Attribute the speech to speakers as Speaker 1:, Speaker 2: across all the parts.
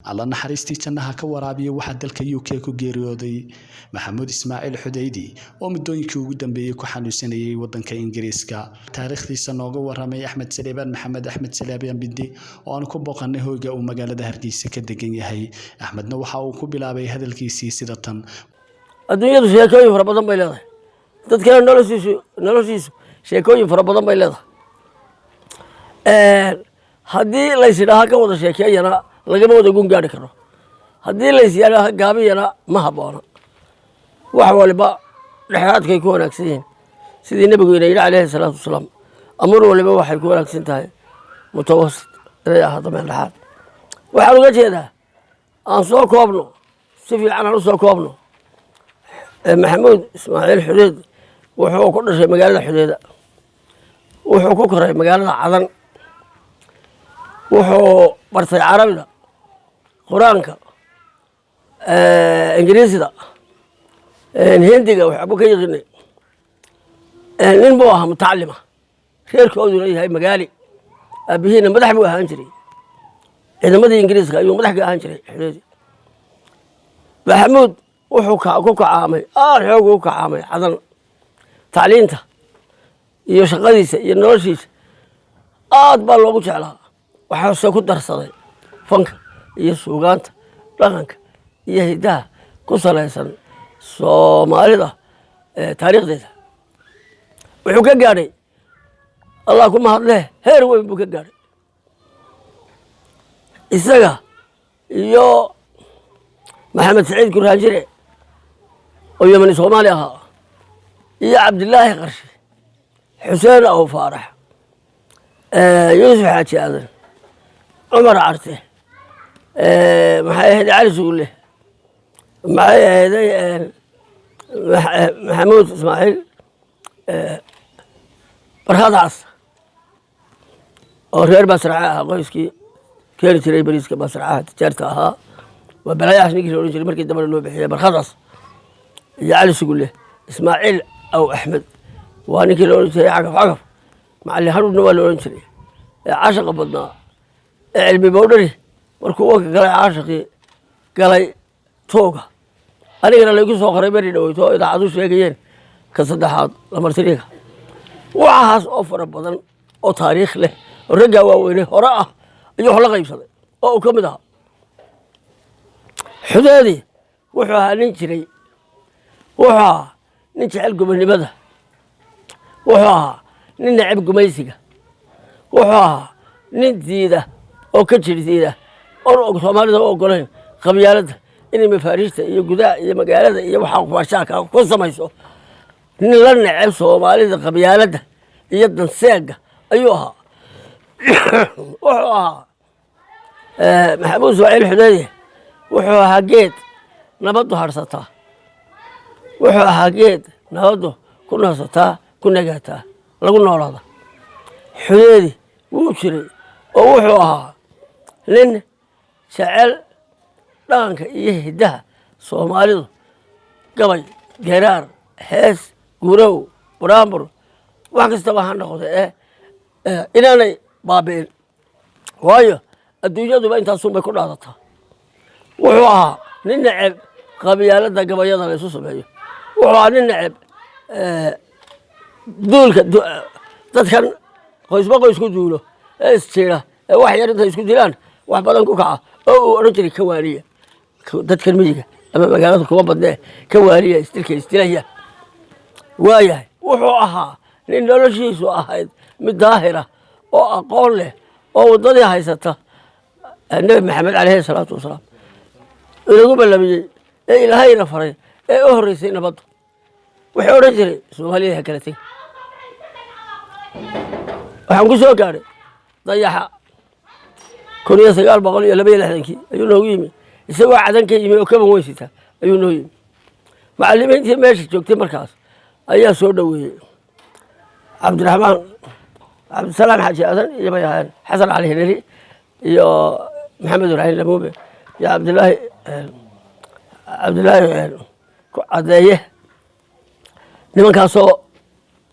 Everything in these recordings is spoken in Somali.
Speaker 1: Alla naxariistii jannaha ka waraabiya, waxaa dalka UK ku geeriyooday Maxamuud Ismaaciil Xudaydi oo muddooyinkii ugu dambeeyey ku xanuunsanayay wadanka Ingiriiska. Taariikhdiisa nooga waramay Axmed Saleebaan Maxamed, Axmed Saleebaan Bindi, oo aanu ku booqanay hoyga uu magaalada Hargeysa ka degan yahay. Axmedna waxa uu ku bilaabay hadalkiisii sida tan.
Speaker 2: Adduunyadu sheekooyin fara badan bay leedahay, dadkana noloshiisu sheekooyin fara badan bay leedahay. Haddii lays idhaaha ka wada sheekeeyana, lagama wada gun gaari karo. Haddii lays yidhaaha gaabiyana, ma habboona. Wax waliba dhexaadkay ku wanaagsan yihiin, sidii nebigu ina yidhi calayhi salaatu wasalaam: amur waliba waxay ku wanaagsan tahay mutawasit, inay ahaato meel dhexaad. Waxaan uga jeedaa, aan soo koobno, si fiican aan u soo koobno. Maxamuud Ismaaciil Xudeed wuxuu ku dhashay magaalada Xudeeda, wuxuu ku koray magaalada Cadan, wuxuu bartay Carabida, Qur-aanka, Ingiriisida, Hindiga waxbuu ka yiqinay. Nin buu ahaa mutacalima, reerkooduna yahay magaali. Aabihiina madax buu ahaan jiray, ciidamadii Ingiriiska ayuu madax ka ahaan jiray. Xudeedi Maxamuud wuxuu ku kacaamay, aad xoogu u kacaamay Cadan. Tacliinta iyo shaqadiisa iyo noloshiisa aad baa loogu jeclaa. Waxaase ku darsaday fanka iyo suugaanta dhaqanka iyo hiddaha ku salaysan Soomaalida taariikhdeeda. Wuxuu ka gaadhay, Allah ku mahadleh, heer weyn buu ka gaadhay. Isaga iyo Maxamed Saciid Guraanjire oo Yemani Soomaali ahaa iyo Cabdilaahi Qarshi, Xuseen Aw Faarax, Yuusuf Xaaji Aadan, Cumar Carte, maxay ahayd, Cali Sugulle, maxay ahayday, Maxamuud Ismaaciil Barkhadcas oo reer Basrace ahaa, qoyskii keeni jiray bariiska Basracaha, tijaarta ahaa, waa Balaayaxas ninkii la odhan jiray, markii dambena loo bixiyay Barkhadcas, iyo Cali Sugulle, Ismaaciil Aw Axmed, waa ninkii la odhan jiray Cagaf Cagaf, Macallin Hadhudna waa la odhan jiray, ee caashaqa badnaa, ee Cilmi Bowdhari markuu wanka galay caashaqii galay tooga. Anigana laygu soo qoray beri dhaweyto oo idaacadu sheegayeen ka saddexaad lamartiriga. Waxaas oo fara badan oo taariikh leh oo raggaa waaweyne hore ah ayuu wax la qaybsaday oo uu ka mid ahaa. Xudeedi wuxuu ahaa nin jiray, wuxuu ahaa nin jecel gobonnimada, wuxuu ahaa nin neceb gumaysiga, wuxuu ahaa nin diida oo ka jir diida oon Soomaalida u ogolayn qabyaaladda inay mafaariishta iyo gudaha iyo magaalada iyo waxaa fashaaka ku samayso. Nin la neceb Soomaalida qabyaaladda iyo danseega ayuu ahaa. Wuxuu ahaa Maxamuud Ismaaciil Xudeedi, wuxuu ahaa geed nabaddu hadhsataa, wuxuu ahaa geed nabaddu ku nasataa, ku nagaataa, lagu noolaada. Xudeedi wuu jiray oo wuxuu ahaa nin jecel dhaqanka iyo hiddaha Soomaalidu, gabay, geraar, hees, gurow, buraanbur, wax kastaba ha noqda ee inaanay baabi'in, waayo adduunyaduba intaasun bay ku dhaadataa. Wuxuu ahaa nin neceb qabyaaladda gabayada la isu sameeyo. Wuxuu ahaa nin neceb duulka, dadkan qoysba qoys ku duulo ee isjiira ee wax yar intay isku dilaan wax badan ku kaca, oo uu odhan jiray: "Ka waaniya dadkan miyiga ama magaalada kuma badnee, ka waaniya isdilka isdilaya." Waayahay, wuxuu ahaa nin noloshiisu ahayd mid daahira oo aqoon leh oo waddadii haysata Nebi Maxamed calayhi salaatu wasalaam inagu ballamiyey ee Ilaahayna faray ee u horreysay nabadda. Wuxuu odhan jiray: "Soomaaliyada ha kala tegi." Waxaan ku soo gaadhay Dayaxa 1962-kii ayuu noogu yimi, isagoo Cadan ka yimi oo kaban weyn sita ayuu noo yimi. Macallimiintii meesha joogtay markaas ayaa soo dhoweeyey, Cabdiraxmaan Cabdisalaam Xaaji Aadan iyo bay ahaayeen, Xasan Cali Hineri iyo Maxamed Ibraahim Lamuube iyo Cabdilaahi Cadeeye, nimankaasoo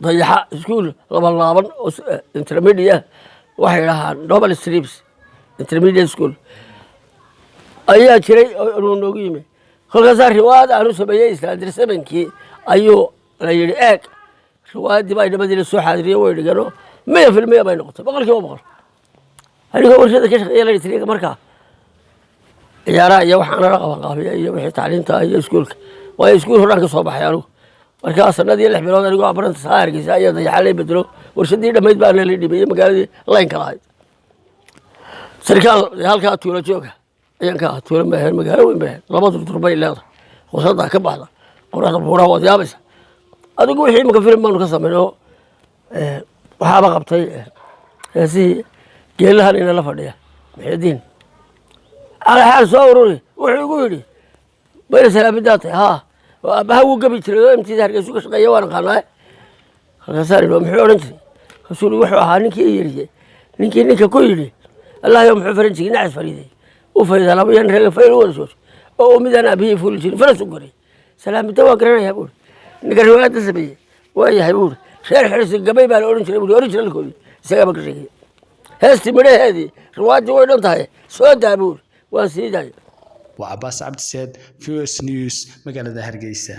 Speaker 2: Dayaxa iskuul laban laaban oo intermediate, waxay dhahaan Noble Streams Intermediate School. Ayaa jiray oo noogu yimi. Kolkaasaa riwaayad aanu sameeyey standard sevenkii ayuu la yidhi, eeg. Riwaayaddii baa inamadii la soo xaadiriyey, way dhigano, 100% bay noqotay, 100%. Anigoo warshada ka shaqeeya la markaa ciyaaraha iyo waxaana la qaban qaabiya iyo wixii tacliinta iyo iskuulka, waayo iskuul horaan ka soo baxay anigu. Markaa sanadii 6 bilood anigoo apprentice ahaa Hargeysa ayaa dayaxa lay bedelo, warshadii dhammayd baana la dhibayey, magaaladii laynka lahayd. Sarkaal halkaa tuulo jooga ayaan ka ahaa. Tuulo ma ahayn, magaalo weyn bay ahayd, laba durdur bay leedahay, qusadaa ka baxda, qoraxda buuraha waad yaabaysa adigu. Wixii imika filim baanu ka samayn oo waxaaba qabtay heesihii geelahan ina la fadhiya Muxiidiin calaxaal soo ururi. Wuxuu igu yidhi, "Bayna salaamidaa tahay?" "Haa." Oo aabbaha wuu gabi jiray oo MTda Hargeysu ka shaqeeya, waan aqaanaa. Halkaasaan idhi, "Muxuu odhan jiray?" Rasuul wuxuu ahaa ninkii yidhi, ninkii ninka ku yidhi, "Allah yo, muxuu faranjigii nacas fariiday u fariidaa laba yan reega fayl u wada soo oo uu midaan aabihii fuuli jirin faras u koray." Salaamida waa garanayaa buuri, ninka riwaayadda sameeyey waa yahay buuri. Reer Xirsi gabay baa la odhan jiray buuri, originalkoodii isagaaba ka sheegay. Heestii midhaheedii riwaayaddii way dhan tahay, soo daa buuri, waan sii daaya.
Speaker 1: Waa Cabaas Cabdiseed, VOS News, magaalada Hargeysa.